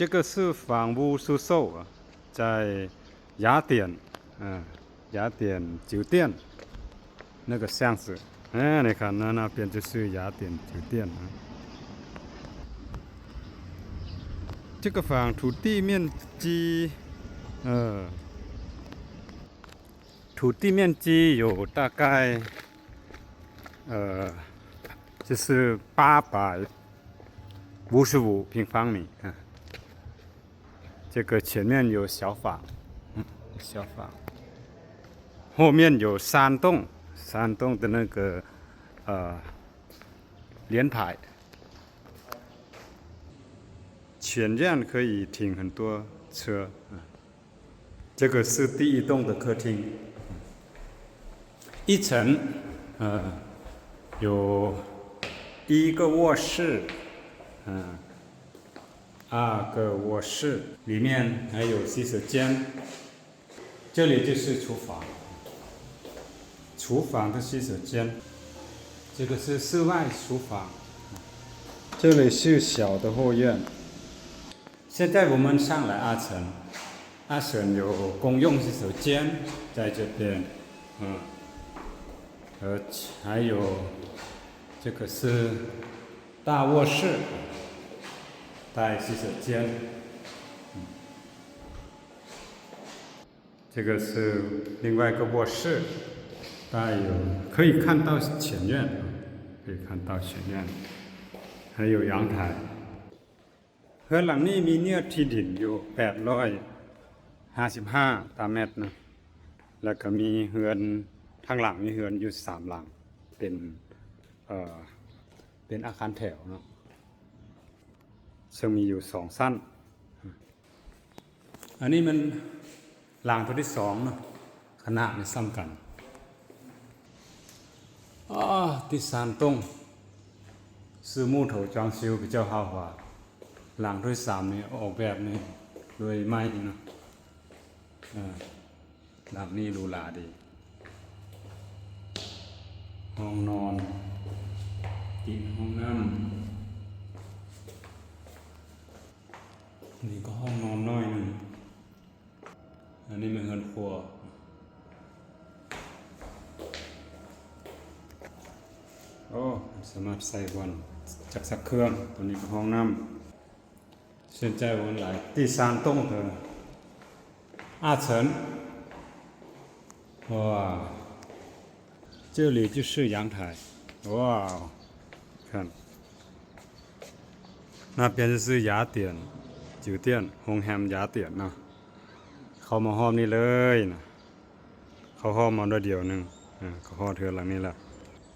这个是房屋出售啊，在雅典，嗯，雅典酒店那个巷子。哎，你看，那，那边就是雅典酒店啊。这个房土地面积，呃，土地面积有大概，呃，就是八百五十五平方米啊。 这个前面有小房，嗯，小房，后面有山洞，山洞的那个，呃，莲台，前院可以停很多车，嗯。这个是第一栋的客厅，一层，呃，有一个卧室，嗯， 二个卧室，里面还有洗手间。这里就是厨房，厨房的洗手间。这个是室外厨房，这里是小的后院。现在我们上来二层，二层有公用洗手间在这边，嗯，而且还有这个是 大卧室，带洗手间。嗯，这个是另外一个卧室，带有，可以看到前院，可以看到前院，还有阳台。 ເຮືອນຫຼັງນີ້ມີເນື້ອທີ່ດິນຢູ່ແປດຮ້ອຍຫ້າສິບຫ້າຕາແມັດນະ ແລ້ວກໍມີເຮືອນ ທາງຫຼັງມີເຮືອນຢູ່ສາມຫຼັງ ເປັນ ເອີ ເປັນອາຄານແຖວເນາະ ເຊິ່ງມີຢູ່ສອງຊັ້ນ. ອັນນີ້ມັນ ຫຼັງຕົວທີສອງເນາະ ຂະໜາດມັນສ່ຳກັນ. ອາ ຕິຊານຕົງ ຊື່ມູໂຖຈອງຊິວ ພະເຈົ້າເຮົາວ່າ ຫຼັງຕົວທີສາມນີ້ອອກແບບນີ້ໂດຍໄມ້ເນາະ. ເອີ ຫຼັງນີ້ຫຼູຫຼາດີ ຫ້ອງນອນ ຕິດຫ້ອງນ້ຳ ນີ້ກໍຫ້ອງນອນນ້ອຍໜຶ່ງ. ອັນນີ້ແມ່ນເຮືອນຄົວ ໂອ້ ສາມາດໃສ່ບ່ອນຈັກຊັກເຄື່ອງ. ຕົວນີ້ກໍຫ້ອງນ້ຳ ເຊັ່ນໃຈບ່ອນຫຼາຍ 第三栋的二层 ວ້າວ 这里就是阳台 ວ້າວ ຄັນ ໜ້າປ່ຽນຊື່ຢາຕຽນ ຈື່ຕຽນ ໂຮງແຮມຢາຕຽນເນາະ ເຂົ້າມາຮອບນີ້ເລີຍນະ ເຂົ້າຮອບມາໜ້ອຍດຽວໜຶ່ງ ເອີ ກໍຮອດເຮືອນຫຼັງນີ້ລະ.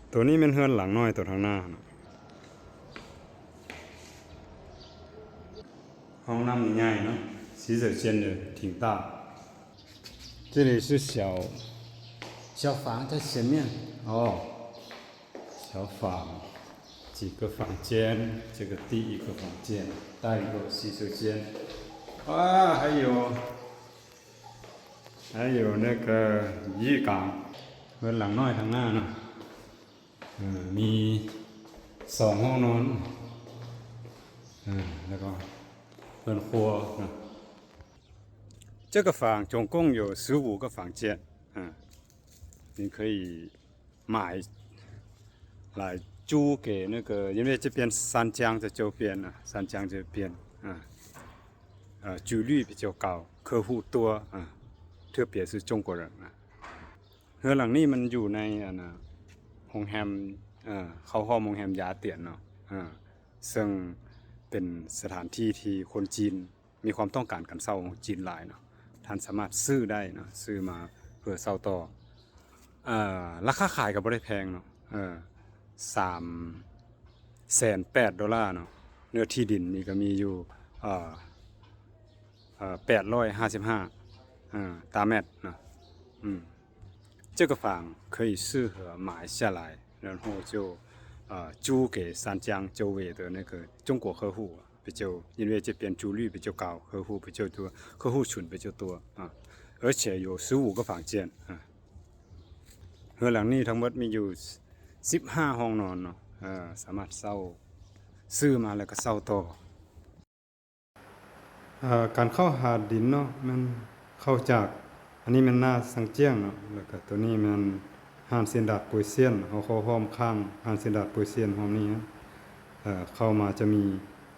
ໂຕນີ້ແມ່ນເຮືອນຫຼັງນ້ອຍໂຕທາງໜ້ານະ ຫ້ອງນ້ຳໃຫຍ່ເນາະ 洗手间的挺大 这里是小小房在前面哦 小房几个房间 这个第一个房间带一个洗手间 哇还有还有那个浴缸 ເຮືອນຫຼັງນ້ອຍທາງໜ້າເນາະ ເອີ ມີສອງຫ້ອງນອນ ເອີ ແລ້ວກໍເຮືອນຄົວເນາະ. 这个房总共有十五个房间 啊你可以买来租给那个因为这边三江的周边啊三江这边啊呃租率比较高客户多啊特别是中国人啊 ເຮືອນຫຼັງນີ້ມັນຢູ່ໃນອັນນ່າ ໂຮງແຮມ ເອີ ເຂົ້າຮ່ວມໂຮງແຮມຢາຕຽນເນາະ ເອີ ເຊິ່ງເປັນສະຖານທີ່ທີ່ຄົນຈີນມີຄວາມຕ້ອງການການເຊົ່າຂອງຈີນຫຼາຍເນາະ ທ່ານສາມາດຊື້ໄດ້ເນາະ ຊື້ມາເພື່ອເຊົ່າຕໍ່ ເອີ ລາຄາຂາຍກໍບໍ່ໄດ້ແພງເນາະ ເອີ ສາມແສນແປດໂດລາເນາະ ເນື້ອທີ່ດິນນີ້ກໍມີຢູ່ ເອີ ເອີ ແປດຮ້ອຍຫ້າສິບຫ້າ ເອີ ຕາແມັດເນາະ ອືມ 这个房可以适合买下来然后就呃租给三江周围的那个中国客户比较因为这边租率比较高客户比较多客户群比较多啊而且有十五个房间啊 ເຮືອນຫຼັງນີ້ທັງໝົດມີຢູ່ສິບຫ້າຫ້ອງນອນເນາະ ເອີ ສາມາດເຊົ່າ ຊື້ມາແລ້ວກໍເຊົ່າຕໍ່. ເອີ ການເຂົ້າຫາດິນເນາະ ແມ່ນເຂົ້າຈາກ ອັນນີ້ແມ່ນໜ້າຊັງຈຽງເນາະ ແລ້ວກະໂຕນີ້ແມ່ນຮ້ານຊິນດາດປົວຊຽນ ເຮົາເຂົ້າຮ່ວມຂ້າງຮ້ານຊິນດາດປົວຊຽນຮ່ວມນີ້ ເອີ ເຂົ້າມາຈະມີ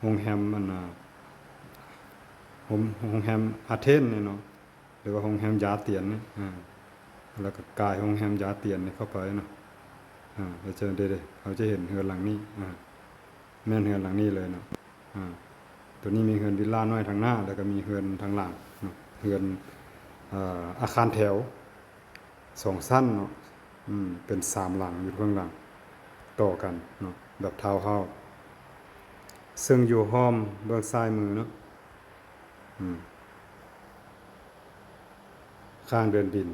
ໂຮງແຮມ ອັນນ່າ ໂຮງ ໂຮງແຮມອາເທນນີ້ເນາະ ຫຼືວ່າໂຮງແຮມຢາຕຽນນີ້ ອາ ແລ້ວກໍກາຍໂຮງແຮມຢາຕຽນນີ້ເຂົ້າໄປເນາະ ອາ ເຮົາຈະ ເດ ເຮົາຈະເຫັນເຮືອນຫຼັງນີ້ ອາ ແມ່ນເຮືອນຫຼັງນີ້ເລີຍເນາະ ອາ ໂຕນີ້ມີເຮືອນວິລລານ້ອຍທາງໜ້າ ແລ້ວກໍມີເຮືອນທາງຫຼັງເນາະ ເຮືອນ ເອີ ອາຄານແຖວສອງຊັ້ນເນາະ ອືມ ເປັນສາມຫຼັງຢູ່ເບື້ອງຫຼັງຕໍ່ກັນເນາະ ແບບທາວເຮົາສ໌ ເຊິ່ງຢູ່ຫ້ອມເບື້ອງຊ້າຍມືເນາະ ອືມ ຂ້າງເດີ່ນດິນ